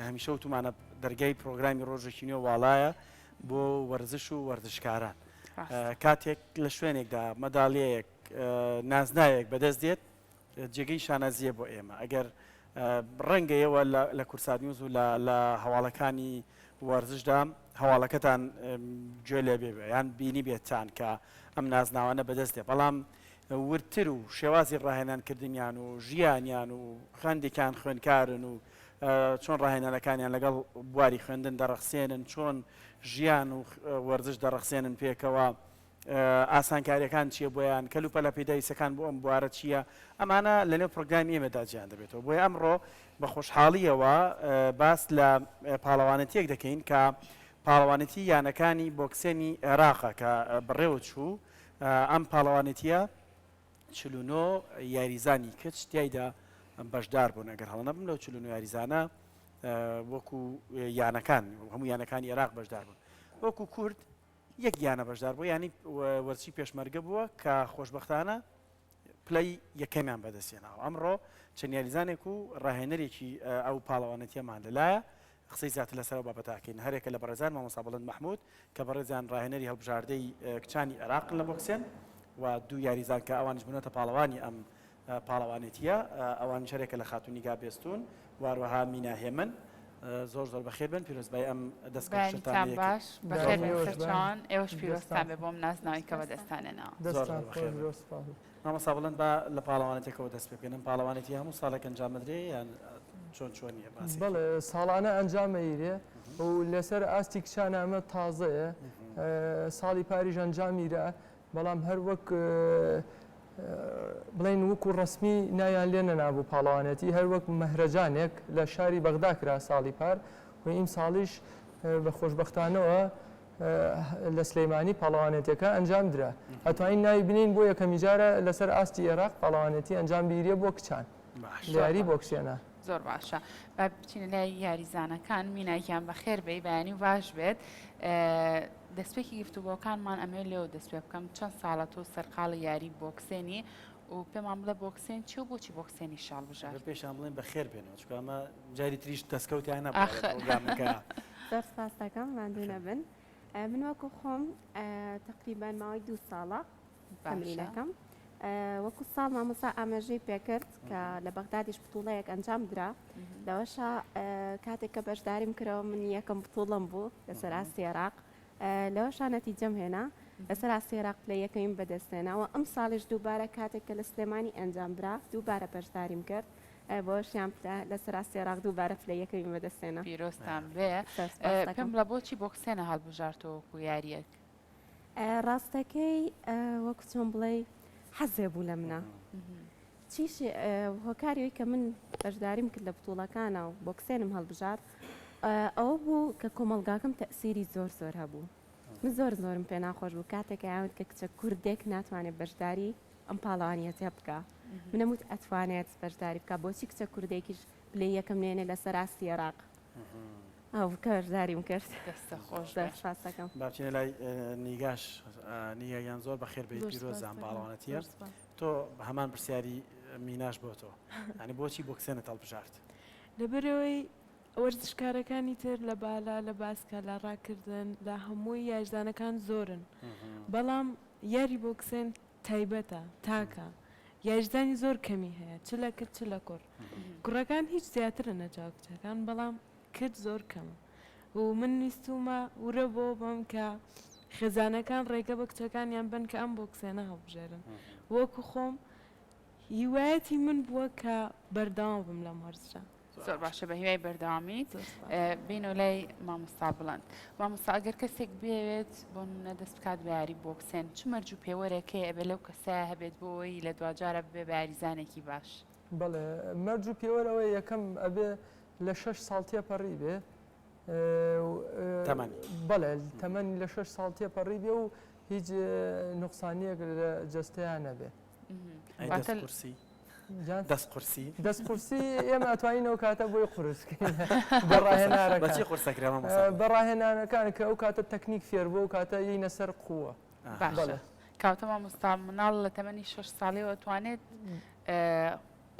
هەمیشە وتومانە دەرگای پرۆگرامی ڕۆژێکی نوێ واڵایە بۆ وەرزش و وەرزشکاران. کاتێک لە شوێنێکدا مەدالیەیەک نازناوێک بەدەست دێت جێگەی شانازییە بۆ ئێمە ئەگەر ڕەنگە ئێوە لە کوردسات نیوز و لە هەواڵەکانی وەرزشدا هەواڵەکەتان گوێ لێ بێ یان بینی بێتان کە ئەم نازناوانە بەدەست دێ بەڵام وردتر و شێوازی ڕاهێنانکردنیان و ژیانیان و خوێندێکیان خوێندکارن و چۆن ڕاهێنانەکانیان لەگەڵ بواری خوێندن دەڕەخسێنن چۆن ژیان و وەرزش دەڕەخسێنن پێکەوە ئاسانکاریەکان چیە بۆیان، کەلوپەلە پێداویستەکان بۆ ئەم بوارە چیە، ئەمانە لەنێو پڕۆگرامی ئێمەدا جێیان دەبێتەوە. بۆیە ئەمڕۆ بە خۆشحاڵیەوە باس لە پاڵەوانێتیەک دەکەین کە پاڵەوانێتی یانەکانی بۆکسێنی عێراقە کە بەڕێوە چوو. ئەم پاڵەوانێتیە 49 یاریزانی کچ تیایدا بەشدار بوون، ئەگەر هەڵە نەبم لەو 49 یاریزانە وەکو یانەکان هەموو یانەکانی عێراق بەشدار بوون. وەکو کورد یەک یانە بەشدار بووە، یانەی وەرزشی پێشمەرگە بووە کە خۆشبەختانە پلەی یەکەمیان بەدەستهێناوە. ئەمڕۆ چەند یاریزانێک و ڕاهێنەرێکی ئەو پاڵەوانێتییەمان لەلایە، قسەی زیاتر لەسەر ئەو بابەتە ئەکەین. هەرێکە لە بەڕێزان مامۆستا بڵند مەحمود کە بەڕێزیان ڕاهێنەری هەڵبژاردەی کچانی عێراقن لە بۆکسێن و دوو یاریزان کە ئەوانیش بوونەتە پاڵەوانی ئەم پاڵەوانێتییە، ئەوانیش هەرێکە لە خاتوو نیگا بێستوون و هەروەها مینا هێمن. زۆر زۆر بەخێر بێن، پیرۆزبایی ئەم دەستکەوتەتان بەیانیتان لێ باش، کرد. بەخێر بێن بەیانی سەرچاوان، ئێوەش پیرۆزتان دەستان بێ بۆم نازناوی کە بەدەستان هێناوە. زۆر دەستان زۆر خۆش بەخێر بێن. زۆر سوپاس. مامۆستا بڵند با لە پاڵەوانێتیەکەوە دەست پێ بکەین، ئەم پاڵەوانێتیە هەموو ساڵێک ئەنجام ئەدرێ یان چۆن چۆنیە باسێکی؟ بەڵێ ساڵانە ئەنجام ئەیرێ و لەسەر ئاستی کچان ئەمە تازەیە، ساڵی پاریش ئەنجام ئیرا، بەڵام هەر وەک بڵێین وەکو ڕەسمی ناویان لێ نەنابوو پاڵەوانێتی هەر وەک مەهرەجانێک لە شاری بەغدا کرا ساڵی پار و ئیمساڵیش بە خۆشبەختانەوە لە سلەیمانی پاڵەوانێتیەکە ئەنجام درا ئەتوانین ناوی بنین بۆ یەکەمی جارە لەسەر ئاستی ئێراق پاڵەوانێتی ئەنجام بیرێ بۆ کچان لە یاری بۆکسێنە. زۆر باشە با بچینە لای یاریزانەکان مینا گیان بەخێر بێی بەیانی و باش بێت دەستپێکی گفتوگۆکانمان ئەمەوێت لێوە دەست پێ بکەم چەند ساڵە تۆ سەرقاڵی یاری بۆکسێنی و پێمان بڵێ بۆکسێن چی و بۆچی بۆکسێنی شاڵ بژارد پێشان بڵێن بەخێر بێنەوە چونکە ئەمە جاری تریش دەستکەوتیان نەبوو لە پرۆگرامەکە. زۆر سپاس دەکەم ماندوو نەبن من وەکو خۆم تەقریبەن ماوەی دوو ساڵە تەمرینەکەم وەکو ساڵ مامۆسا ئاماژەی پێکرد کە لە بەغدادیش بتوڵەیەک ئەنجام درا لەوەشە کاتێک کە بەشداریم کرەوە من یەکەم بتوڵم بوو لەسەر ئاستی عێراق لەوەشا نەتیجەم هێنا لەسەر ئاستی عێراق پلەی یەکەمیم بەدەستهێناوە ئەم ساڵیش دووبارە کاتێک کە لە سلێمانی ئەنجام درا دووبارە بەشداریم کرد بۆشیان لەسەر ئاستی عێراق دووبارە پلەی یەکەمیم بەدەستهێنا. پیرۆزتان بێ پێم بڵێ بۆچی بۆکسێنە هەڵبژارتەوە وەکو یارییەک؟ ڕاستەکەی وەکو چۆن بڵێی حەزێ بوو لە منە چیش هۆکاری ئەوی کە من بەشداریم کرد لە بتوڵەکانە و بۆکسێنم هەڵبژارد ئەوە بوو کە کۆمەڵگاکەم تەئسیری زۆر زۆر هەبوو من زۆر زۆرم پێ ناخۆش بوو کاتێک ئەیان کە کچە کوردێک ناتوانێت بەشداری ئەم پاڵەوانیەتە بکە منم وت ئەتوانێت بەشداری بکە بۆچی کچە کوردێکیش پلەی یەکەم نێنێ لەسەر ئاستی عێراق ئەو کە بەشداریم کرد. دەستە خۆش بێ. سپاس دەکەم. با بچینە لای نیگاش نیگا گیان زۆر بەخێر بێیت زۆر پیرۆز سپاس زان دەکەم. پاڵەوانەتیە زۆر سپاس. تۆ هەمان پرسیاری میناش بۆ تۆ یانی بۆچی بۆکسێنت هەڵبژارد؟ لەبەرئەوەی وەرزشکارەکانی تر لە بالە لە باسکە لە ڕاکردن لە هەمووی یاریزانەکان زۆرن بەڵام یاری بۆکسێن تایبەتە تاکە یاریزانی زۆر کەمی هەیە چ لە کچ چ لە کوڕ کوڕەکان هیچ زیاترن لە چاو کچەکان بەڵام کچ زۆر کەمە و من ویستومە ورە بۆ بەم کە خێزانەکان ڕێگە بە کچەکانیان بن کە ئەم بۆکسێنە هەڵبژێرن وەکو خۆم هیوایەتی من بووە کە بەردەوام بم لەم وەرزشە. زۆر باشە بە هیوای بەردەوامیت بینەوە لای مامۆستا بڵند مامۆستا ئەگەر کەسێک بێوێت بۆ نمونە دەست بکات بە یاری بۆکسێن چ مەرج و پێوەرێک هەیە ئەبێ لەو کەسە هەبێت بۆ ئەوەی لە دواجارە ببێ بە یاریزانێکی باش؟ بەڵێ مەرج و پێوەر ئەوەیە یەکەم ئەبێ لە شەش ساڵ تێپەڕی بێ تەمەنی بەڵێ تەمەنی لە شەش ساڵ تێپەڕی بێ و هیچ نوقسانیەک لە جەستەیان نەبێ. ئەی دەست قورسی؟ دەست قورسی؟ دەست قورسی ئێمە ئەتوانین ئەو کاتە بۆی قورس کەین بە ڕاهێنانەکان. بە چی قورس ئەکرێ مامۆستا؟ بە ڕاهێنانەکان کە ئەو کاتە تەکنیک فێر بوو ئەو کاتە یەینە سەر قووە. باشە کاوتە مامۆستا مناڵ لە تەمەنی شەش ساڵیەوە توانێت.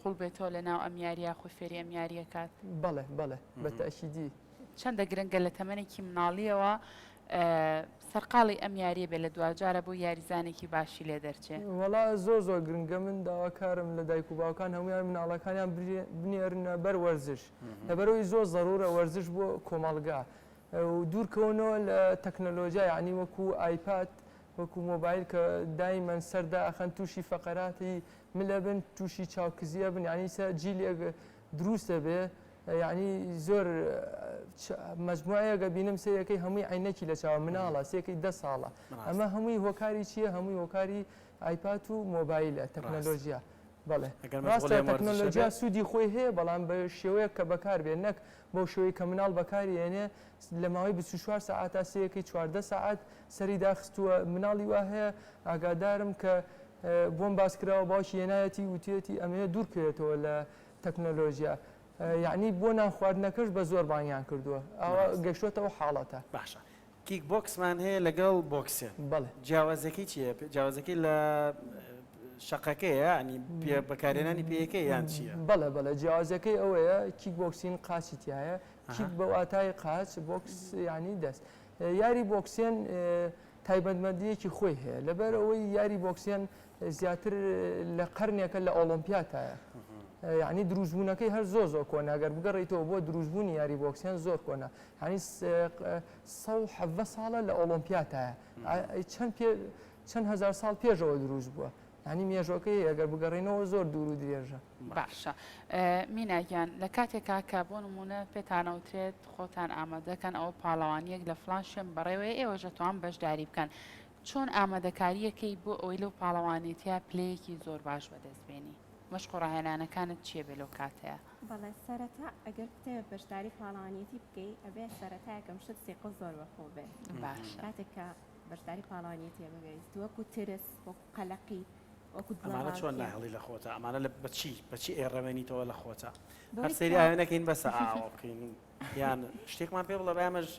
قوڵ بێتەوە لە ناو ئەم یاریە خۆی فێری ئەم یاریە کات؟ بەڵێ بەڵێ بە تەئکیدی. چەندە گرنگە لە تەمەنێکی مناڵیەوە سەرقاڵی ئەم یاریە بێ لە دواجارە بۆ یاریزانێکی باشی لێ دەرچێ؟ وەڵا زۆر زۆر گرنگە من داواکارم لە دایک و باوکان هەمویان مناڵەکانیان بنێرنە بەر وەرزش لەبەرەوەی زۆر زەرورە وەرزش بۆ کۆمەڵگا و دوورکەونەوە لە تەکنەلۆژیا یعنی وەکو ئایپاد وەکو مۆبایل کە دایمەن سەر دائەخەن تووشی فەقەراتی ملە بن تووشی چاوکزیە بن یعنی سە جیلێک دروست دەبێ یعنی زۆر مەجموعەیەک ئەبینم سەیرەکەی هەمووی عینەکی لە چاوە مناڵە سێکەی دە ساڵە ئەمە هەمووی هۆکاری چییە هەمووی هۆکاری ئایپاد و مۆبایلە تەکنەلۆژیا بەڵێ ڕاستە تەکنەلۆژیا سوودی خۆی هەیە بەڵام بە شێوەیەک کە بەکار بێ نەک بەو شێوەی کە مناڵ بەکاری ئێنێ لە ماوەی 24 سەعاتا سەیەکەی 14 سەعات سەری داخستووە مناڵی وا هەیە ئاگادارم کە بۆم باس کراوە باوکی هێنایەتی وتویەتی ئەمەوێ دوور کەوێتەوە لە تەکنەلۆژیا یعنی بۆ نان خواردنەکەش بە زۆر بانگیان کردووە ئەوە گەشتوەتە ئەو حاڵەتە. باشە کیک بۆکسمان هەیە لەگەڵ بۆکسێن بەڵێ. جیاوازەکەی چییە؟ جیاوازەکەی لە شەقەکەیە یانی پێ بەکارهێنانی پێیەکەی یان چییە؟ بەڵێ بەڵێ جیاوازەکەی ئەوەیە کیک بۆکسین قاچی تایە kick بە واتای قاچ بۆکس یعنی دەست یاری بۆکسێن تایبەتمەندییەکی خۆی هەیە لەبەر ئەوەی یاری بۆکسێن زیاتر لە قەرنێکە لە ئۆڵۆمپیاتایە یعنی دروستبوونەکەی هەر زۆر زۆر کۆنە ئەگەر بگەڕیتەوە بۆ دروستبوونی یاری بۆکسێن زۆر کۆنە هەنی 1970 ساڵە لە ئۆڵۆمپیاتایە چەند پێ چەند هەزار ساڵ پێشەوە دروست بووە یعنی مێژۆکەی ئەگەر بگەڕینەوە زۆر دوور و درێژە. باشە مینا گیان لە کاتێکا کە بۆ نمونە پێتانەوترێت خۆتان ئامادەکەن ئەوە پاڵەوانیەک لە فلان شوێن بەڕێوەیە ئێوەش دەتوان بەشداری بکەن چۆن ئامادەکاریەکەی بۆ ئەوەی لەو پاڵەوانێتیە پلەیەکی زۆر باش بەدەست بێنی مەشق و ڕاهێنانەکانت چیە بێ لەو کاتەیا؟ بەڵێ سەرەتا ئەگەر بتەوێت بەشداری پاڵەوانیەتی بکەی ئەبێ سەرەتا یەکەم شت سیقە زۆر بەخۆ بێت باشە کاتێک کە بەشداری پاڵەوانیەتیە ببێت وەکو ترس وەکو قەلەقی وەکو ئەمانە چۆن دڵەڕاوکێ. ناهێڵی لە خۆتا ئەمانە لە بەچی بەچی ئەیڕەوێنیتەوە لە خۆتا هەر بەوەی سەیری کە ئاوێنە کەین بەسە ئاوا بکەین یان شتێکمان پێ بڵێ با ئێمەش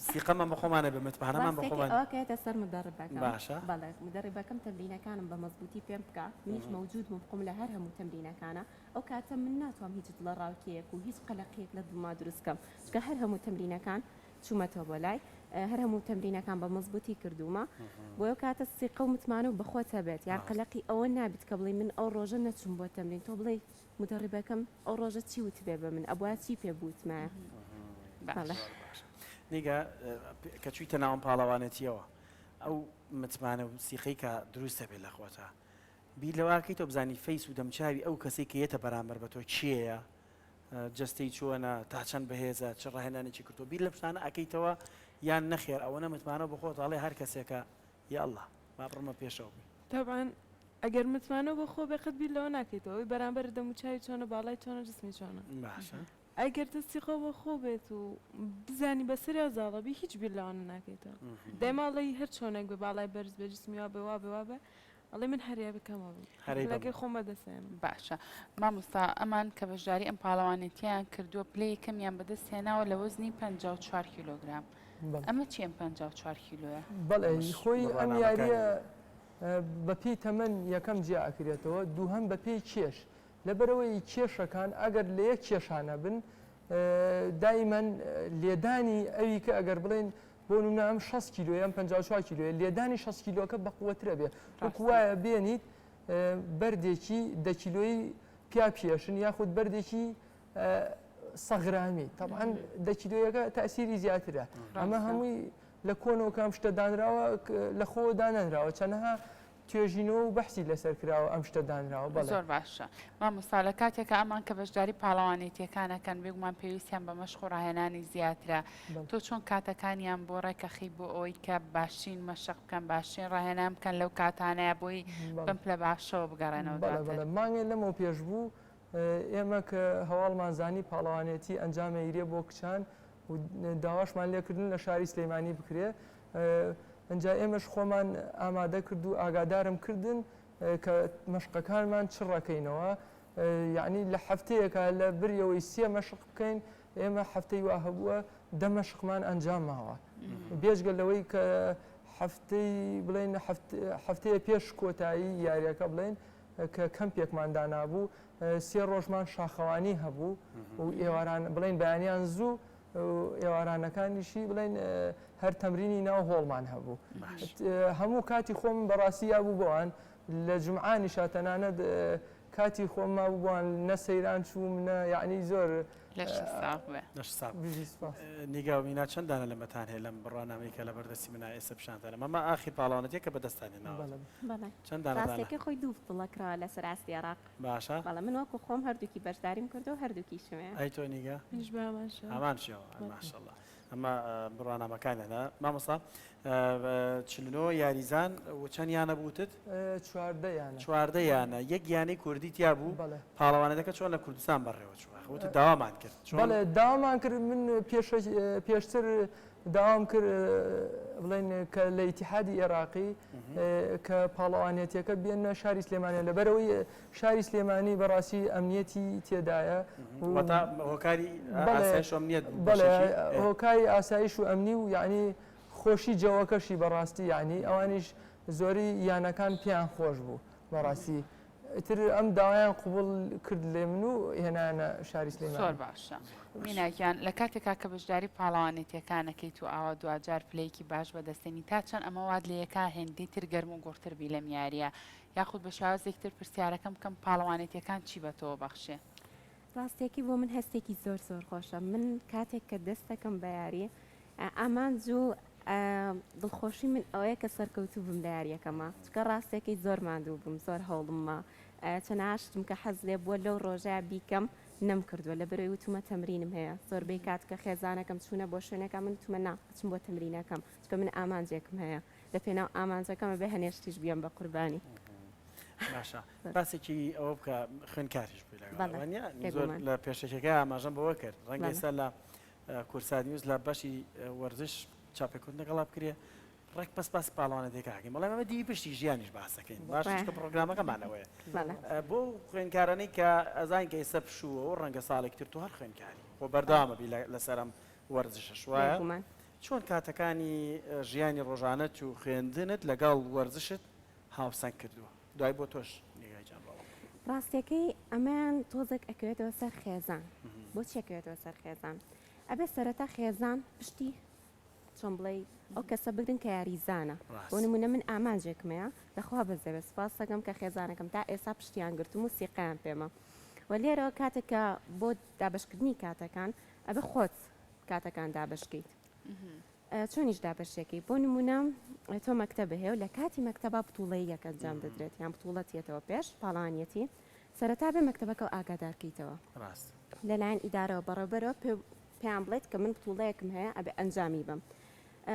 سیقەمان بە خۆمان هەبێ متمانەمان بە ڕاستەکەی خۆمان ئەوە کەوێتە سەر مدەڕبەکەم باشە بەڵێ مدەڕیبەکەم تەمرینەکانم بە مەزبووتی پێم بکا منیش مەوجود بووم خۆم لە هەر هەموو تەمرینەکانە ئەو کاتە من ناتوام هیچ دڵەڕاوکێیەک و هیچ قەلەقیەک لە دڵما دروست کەم چونکە هەر هەموو تەمرینەکان چوومەتەوە بۆ لای هەر هەموو تەمرینەکان بە مەزبووتی کردوومە بۆ ئەو کاتە سیقە و متمانە و بەخۆت هەبێت یان قەلەقی ئەوە نابیت کە بڵێی من ئەو ڕۆژە نەچووم بۆ تەمرین تۆ بڵێی مودەڕیبەکەم ئەو ڕۆژە چی وتبێ بە من ئەبوایە چی پێ بوتمایە بەڵێ. نیگا کە چوویتە ناو ئەم پاڵەوانێتییەوە ئەو متمانە و سیقەی کە دروست دەبێت لە خۆتا بیر لەوە ئەکەیتەوە بزانی face و دەمچاوی ئەو کەسەی کە یەتە بەرامبەر بە تۆ کێیە جەستەی چۆنە تا چەند بەهێزە چ ڕاهێنانێکی کردووە بیر لەم شتانە ئەکەیتەوە یان نەخێر ئەوەنە متمانە بە خۆت ئەڵێ هەر کەسێکە یااللە با بڕمە پێشەوە بێ. تەبعەن ئەگەر متمانەو بە خۆ بێ قەت بیر لەوە ناکەیتەوە ئەوی بەرامبەرت دەموچاوی چۆنە باڵای چۆنە جسمی چۆنە باشە. ئەگەر دەستی خۆ بە خۆ بێت و بزانی بەسەریا زاڵە بی هیچ بیر لەوانە ناکەیتەوە دایما ئەڵێی هەر چۆنێک بێ باڵای بەرز بێ جسمی وا بێ وا بێ وا بێ ئەڵێ من هەر یەکەمە بم هەرەی بەم. پلەکەی خۆم بەدەستهێنم. باشە مامۆستا ئەمان کە بەشداری ئەم پاڵەوانێتیەیان کردووە پلەی یەکەمیان بەدەست هێناوە لە وەزنی 54 کیلۆگرام بەڵێ. ئەمە چی ئەم 54 کیلۆیە؟ بەڵێ ئەمەش خۆی ئەم بڕوانامەکانی یارییە بە پێی تەمەن یەکەم جیا ئەکرێتەوە دووهەم بە پێی کێش لەبەرئەوەی کێشەکان ئەگەر لە یەک کێشانە بن دایمەن لێدانی ئەوی کە ئەگەر بڵێن بۆ نمونە ئەم 60 کیلۆیە ئەم 54 کیلۆیە لێدانی 60 کیلۆکە بەقوەترە بێ وەکو وایە بێنیت بەردێکی دە کیلۆیی پیا پێشن یاخود بەردێکی سەغرامی طبعا دە کیلۆیەکە تاسیری زیاترە ئەمە هەمووی لە کۆنەوە کە ئەم شتە دانراوە لە خۆوە دانەنراوە چەنەها توێژینەوە و بەحسی لەسەر کراوە ئەم شتە دانراوە بەڵێ. زۆر باشە مامۆستا لە کاتێکا ئەمان کە بەشداری پاڵەوانێتیەکان ئەکەن بێگومان پێویستیان بە مەشق و ڕاهێنانی زیاترە بەڵێ. تۆ چۆن کاتەکانیان بۆ ڕێکەخی بۆ ئەوەی کە باشترین مەشق بکەن باشترین ڕاهێنان بکەن لەو کاتانەیە بۆی بەڵێ. بەم پلە باشەوە بگەڕێنەوە بەڵێ دواتر؟ بەڵێ مانگێ لەمەو پێش بوو ئێمە کە هەواڵمان زانی پاڵەوانێتی ئەنجام ئەیرێ بۆ کچان و داواشمان لێکردن لە شاری سلەیمانی بکرێ ئەجا ئێمەش خۆمان ئامادە کرد و ئاگادارم کردن کە مەشقەکانمان چڕەکەینەوە یعنی لە هەفتەیەکە لە بریەوەی سێ مەشق بکەین ئێمە هەفتەی وا هەبووە دە مەشقمان ئەنجام ماوە بێجگە لەوەی کە هەفتەی بڵێن هەفتەیە پێش کۆتایی یاریەکە بڵێن. کە کەمپێکمان دانابوو سێ ڕۆژمان شاخەوانی هەبوو و ئێواران بڵێن بەیانیان زوو ئێوارانەکانیشی بڵێن هەر تەمرینی ناو هۆڵمان هەبوو هەموو کاتی خۆم بەڕاستی یابوو بۆوان لە جومعانیشا تەنانەت کاتی خۆم مابوو بۆوان نە سەیران چووم نە یعنی زۆر لەشت ساغ بێ. لەشت ساغ بێ. بژی سپاس. نیگا و مینا چەند دانە لەمەتان هەیە لەم بڕوانامەی کە لەبەر دەستی منە ئێستا پیشانتانم ئەمە ئاخیر پاڵەوانەتیە کە بەدەستتان هێناوە بەڵێ. بەڵێ چەند دانەتان ڕاستەکەی خۆی دوو بتڵە کراوە لەسەر ئاستی عێراق. باشە. بەڵێ من وەکو خۆم هەردووکی بەشداریم کردووە هەردووکیشم هەیە. ئەی تۆ نیگا؟ منیش بە هەمان شێوە. هەمان شێوە ماشاءاللە. ئەمە بڕوانامەکانیانە مامۆستا 49 یاریزان و چەند یانە بووتت؟ 14 یانە. 14 یانە یەک یانەی کوردی تیا بوو بەڵێ. پاڵەوانەتەکە چۆن لە کوردستان بەڕێوە چوو؟ ئاخ وتت داوامان کرد چۆن؟ بەڵێ داوامان کرد من پێش پێشتر داوام کرد بڵێن کە لە ئیتیحادی ئێراقی کە پاڵەوانێتیەکە بێنە شاری سلێمانە لەبەرەوەی شاری سلێمانی بەڕاستی ئەمنیەتی تێدایە هۆکاری هۆکاری ئاسایش و ئەمنی و یعنی خۆشی جەوەکەشی بەڕاستی یعنی ئەوانیش زۆری یانەکان پێیان خۆش بوو بەڕاستی ئیتر ئەم داوایان قبوڵ کرد لێ من و هێنایانە شاری سلێمانی. زۆر باشە مینا گیان لە کاتێکا کە بەشداری پاڵەوانێتیەکانەکەیت و ئاوا دواجار پلەیەکی باش بەدەستێنی تا چەند ئەمە وات لێیەکا هێندەی تر گەرم و گوڕتر بی لەم یاریە یاخود بە شێوازێکی تر پرسیارەکەم بکەم پاڵەوانێتیەکان چی بە تۆ بەخشێ؟ ڕاستیەکەی بۆ من هەستێکی زۆر زۆر خۆشە من کاتێک کە دەست دەکەم بە یاری ئامانج و دڵخۆشی من ئەوەیە کە سەرکەوتوو بم لە یاریەکەما چکە ڕاستەکەی زۆر ماندوو بووم زۆر هەوڵمما چەناها شتم کە حەز لێ بووە لەو ڕۆژە بیکەم نەم کردووە لە بەرەوەی وتومە تەمرینم هەیە زۆربەی کات کە خێزانەکەم چوونە بۆ شوێنێکە من وتومە نا ئەچم بۆ تەمرینەکەم چکە من ئامانجێکم هەیە لە پێناو ئامانجەکەمە بێ هەنێ شتیش بیەم بە قوربانی. باشە باسێکی ئەوە بکە خوێندکاریش بووی لەگەڵ زۆر لە پێشەکەکە ئاماژەم بەوە کرد ڕەنگە ئێستا لە کوردسات نیوز لە بەشی وەرزش چاپێکوت لەگەڵا بکرێ ڕێک پس باسی پاڵەوانەتێکە ئەکەین بەڵام ئەمە دیوی پشتی ژیانیش باسەکەین باش چونکە پرۆگرامەکەمانەوەیە بۆ خوێندکارانەی کە ئەزانین کە ئێستا پشووە و ڕەنگە ساڵێک تر تۆ هەر خوێندکاری خۆ بەردەوامە بی لەسەر ئەم وەرزشەش وایە چۆن کاتەکانی ژیانی ڕۆژانەت و خوێندنت لەگەڵ وەرزشت هاوسەنگ کردووە دوای بۆ تۆش نیگای جان بەڵێ. ڕاستیەکەی ئەمەیان تۆزێک ئەکەوێتەوە سەر خێزان بۆچی ئەکەوێتەوە سەر خێزان ئەبێ سەرەتا خێزان پشتی چۆن بڵێی ئەو کەسە بگرن کە یاریزانە بۆ نمونە من ئامانجێکم هەیە لەخوا بەزێ سوپاس دەکەم کە خێزانەکەم تا ئێستا پشتیان گرتم و سیقەیان پێمە و لێرەوە کاتێک کە بۆ دابەشکردنی کاتەکان ئەبێ خۆت کاتەکان دابەشکەیت چۆنیش دابەشیەکەی بۆ نمونە تۆ مەکتەبە هەیە و لە کاتی مەکتەبا بتوڵەیەک ئەنجام دەدرێت یان بتوڵەت یەتەوە پێش پاڵانیەتی سەرەتا بێ مەکتەبەکە و ئاگادارکەیتەوە ڕاست لەلایەن ئیدارەوە بەڕێوبەرەوە پێ پێیان بڵێت کە من بتوڵەیەکم هەیە ئەبێ ئەنجامی بەم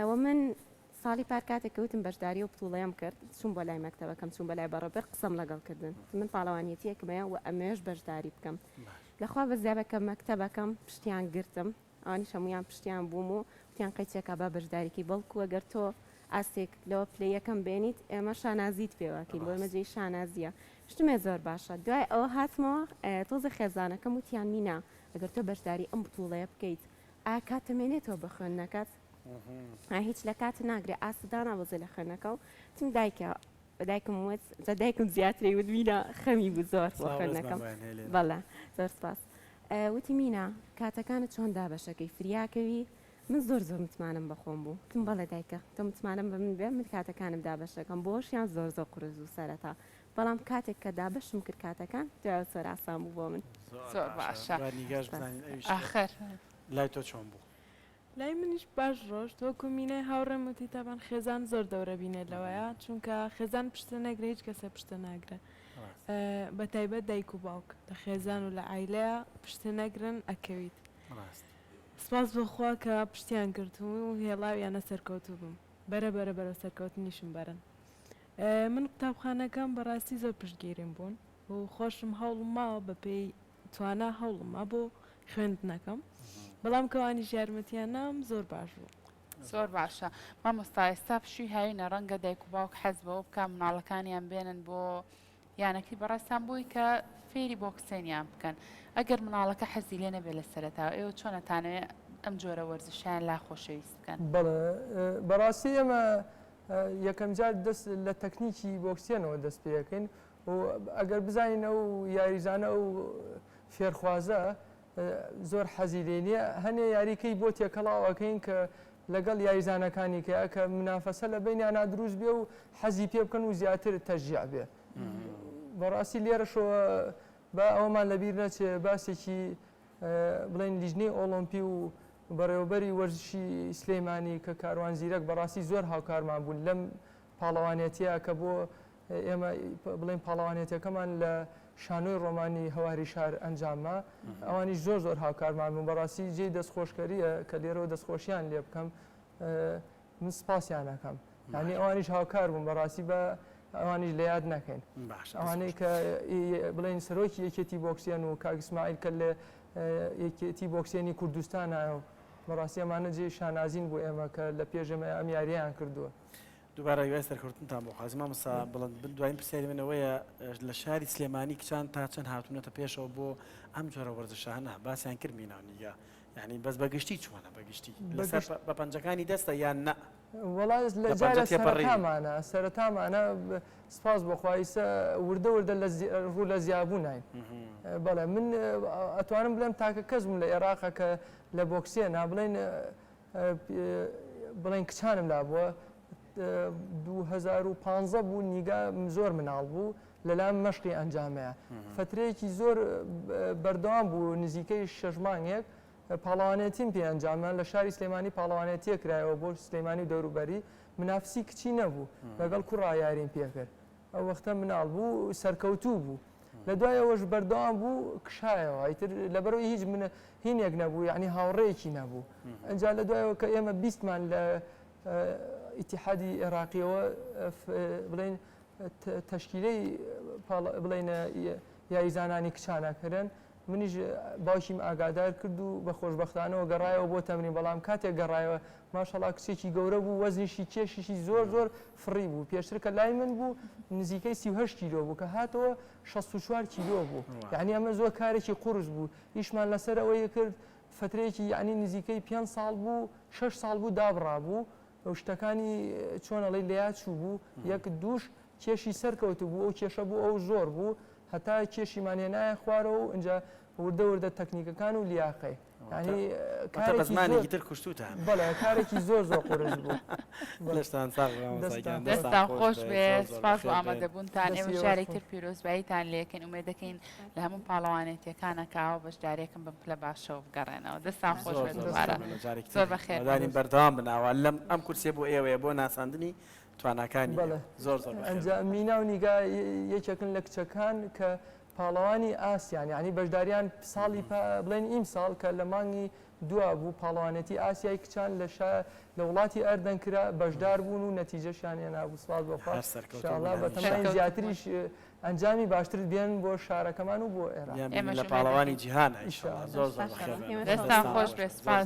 و من ساڵی پار کاتێک کەوتم بەشداری و بتوڵەیەم کرد چوم بۆ لای مەکتەبەکەم چوم بە لای بەڕێوبەر قسەم لەگەڵ کردن من پاڵەوانیەتیەکم هەیە و ئەمەوێش بەشداری بکەم لەخوا بەزیابە کە مەکتەبەکەم پشتیان گرتم ئەوانیش هەموویان پشتیان بووم و وتیان قەیچێکا با بەشداریکەی بەڵکو ئەگەر تۆ ئاستێک لەوە پلەی یەکەم بێنیت ئێمە شانازیت پێوە ئەکەین بۆ ئێمە جێی شانازیە شتمێ زۆر باشە دوای ئەوە هاتمەوە تۆزێ خێزانەکەم وتیان مینا ئەگەر تۆ بەشداری ئەم بتوڵەیە بکەیت ئایا کات دەمێنێتەوە بە خوێندنەکەت هیچ لە کات ناگرێ ئاست دانابەزێ لە خوێندنەکە و تم دایکە بە دایکم وت جا دایکم زیاتری وت مینا خەمی بوو زۆر بۆ خوێندنەکەم بەڵێ زۆر سپاس وتی مینا کاتەکانت چۆن دابەشەکەی فریاکەوی من زۆر زۆر متمانەم بەخۆم بوو وتم بەڵێ دایکە تۆ متمانەم بە من بێ من کاتەکانم دابەشەکەم بۆشیان زۆر زۆر قورس بوو سەرەتا بەڵام کاتێک کە دابەشم کرد کاتەکان دوای زۆر ئاسان بوو بۆ من زۆر باشە با نیگاش بزانین ئەویش ئاخر لای تۆ چۆن بوو لای منیش باش ڕۆشت وەکو مینای هاوڕێم وتی تابان خێزان زۆر دەورە بینێ لەوەیە چونکە خێزان پشتە نەگرێ هیچ کەسێ پشتە ناگرێ بە تایبەت دایک و باوک لە خێزان و لە عایلەیە پشتە نەگرن ئەکەویت سپاس بۆ خوا کە پشتیان گرتوم و هێڵاویانە سەرکەوتوو بم بەرە بەرە بەرەو سەرکەوتنیشم بەرن من قوتابخانەکەم بەڕاستی زۆر پشتگیریم بوون و خۆشم هەوڵم ماوە بەپێی توانا هەوڵم ما بۆ خوێندنەکەم بەڵام کەوانیش یارمەتیان نام زۆر باش بوو. زۆر باشە مامۆستا ئێستا پشووی هاوینە ڕەنگە دایک و باوک حەز بەوە بکا مناڵەکانیان بێنن بۆ یانەکەی بەڕێزتان بۆی کە فێری بۆکسێنیان بکەن ئەگەر مناڵەکە حەزی لێ نەبێت لە سەرەتاوە ئێوە چۆن ئەتانەوێ ئەم جۆرە وەرزشیان لا خۆشەویست بکەن؟ بەڵێ بەڕاستی ئێمە یەکەمجار دەست لە تەکنیکی بۆکسێنەوە دەست پێ ئەکەین. و ئەگەر بزانین ئەو یاریزانە ئەو فێرخوازە زۆر حەزی لێ نییە هەنێ یاریکەی بۆ تێکەڵاو ئەکەین کە لەگەڵ یاریزانەکانی کە کە منافەسە لە بینیانا دروست بێ و حەزی پێ بکەن و زیاتر تەشجیع بێ بەڕاستی لێرەشەوە با ئەوەمان لەبیر نەچێ باسێکی بڵێن لیژنەی ئۆڵۆمپی و بەڕێوەبەری وەرزشی سلەیمانی کە کاروان زیرەک بەڕاستی زۆر هاوکارمان بوون لەم پاڵەوانێتیە کە بۆ ئێمە بڵێن پاڵەوانێتەکەمان لە شانۆی ڕۆمانی هەواری شار ئەنجامما ئەوانیش زۆر زۆر هاوکارمان بوون بەڕاستی جێی دەستخۆشکەریە کە لێرەوە دەستخۆشیان لێ بکەم من سپاسیان ئەکەم یعنی ئەوانیش هاوکار بوون بەڕاستی بە ئەوانیش لە یاد نەکەین ئەوانەی کە بڵێن سەرۆکی یەکێتی بۆکسیان و کاک ئیسماعیل کە لە یەکێتی بۆکسێنی کوردستانە بەڕاستی ئەمانە جێی شانازین بۆ ئێمە کە لە پێش ئێمە ئەم یارییان کردووە. دووبارە هیوای سەرکەوتنتان بۆ خوازی مامۆستا بڵند بن دوایین پرسیاری من ئەوەیە لە شاری سلێمانی کچان تا چەند هاتوونەتە پێشەوە بۆ ئەم جۆرە وەرزشانە باسیان کرد مینا و نیگا یعنی بەس بە گشتی چۆنە بە گشتی لەسەر بە پەنجەکانی دەستە یان نە وەڵا لە جارە سەرەتامانە سەرەتامانە سپاس بۆ خوا ئیسە وردە وردە لە ڕوو لە زیابووناین بەڵێ من ئەتوانم بڵێم تاکە کەس بووم لە عێراقە کە لە بۆکسێنا بڵێن بڵێن کچانم لابووە 2015 بوو نیگا زۆر مناڵ بوو لەلام مەشقی ئەنجامەیە فترەیەکی زۆر بەردەوام بوو نزیکەی شەش مانگێک پاڵەوانێتیم پێ ئەنجامە لە شاری سلێمانی پاڵەوانێتیە کرایەوە بۆ سلێمانی و دەوروبەری منافسی کچی نەبوو لەگەڵ کوڕا یاریم پێکرد ئەو وەختە مناڵ بوو سەرکەوتوو بوو لە دوای ئەوەش بەردەوام بوو کشایەوە ئیتر لەبەرەوەی هیچ من هینێک نەبوو یعنی هاوڕێیەکی نەبوو ئەجا لە دوایەوە کە ئێمە بیستمان لە ئیتیحادی عێراقیەوە بڵێن تەشکیلەی بڵێن یاریزانانی کچانەکردن منیش باوکیم ئاگادار کرد و بە خۆشبەختانەوە گەڕایەوە بۆ تەمرین، بەڵام کاتێک گەڕایەوە ماشەڵا کچێکی گەورە بوو، وەزنیشی کێشیشی زۆر زۆر فڕی بوو، پێشتر کە لای من بوو نزیکەی 38 کیلۆ بوو، کە هاتەوە 64 کیلۆ بوو، یعنی ئەمە زۆر کارێکی قورس بوو، ئیشمان لەسەر ئەوەی کرد فترەیەکی یعنی نزیکەی پێنج ساڵ بوو شەش ساڵ بوو دابڕابوو، شتەکانی چۆن ئەڵێی لەیا چووبوو، یەک دووش کێشی سەرکەوتبوو، ئەو کێشە بۆ ئەو زۆر بوو، هەتا کێشیمان هێنایە خوارەوە و ئینجا وردە وردە تەکنیکەکان و لیاقەی. یانی واتە بە زمانێکی تر کوشتووتان. بەڵێ کارێکی زۆر زۆر قورس بوو. لەشتان ساغ بێ مامۆستا گیان، دەستان خۆش بێ، سپاس بۆ ئامادەبوونتان. ئێمە جارێکی تر پیرۆزباییتان لێکەین، ئومێد دەکەین لە هەموو پاڵەوانێتیەکانە کە ئاوا بەشداریەکەن بەم پلە باشەوە بگەڕێنەوە. دەستان خۆش بێت دووبارە. زۆر بەخێر بێن. بەردەوام بن ئاوا لەم ئەم کورسیە بۆ ئێوەیە بۆ ناساندنی تواناکانی بەڵێ زۆر زۆر بەخێر ئەنجا مینا و نیگا یەکێکن لە کچەکان کە پاڵەوانی ئاسیان یعنی بەشداریان ساڵی بڵێن ئیم ساڵ کە لە مانگی دوا بوو پاڵەوانێتی ئاسیای کچان لە شا لە وڵاتی ئەردەن کرا بەشدار بوون و نەتیجەشیان هێنا بوو سپاس بۆ خوا ئینشاءاللە بە تەماین زیاتریش ئەنجامی باشتر بێن بۆ شارەکەمان و بۆ عێراق لە پاڵەوانی جیهان زۆر زۆر دەستان خۆش بێ سپاس.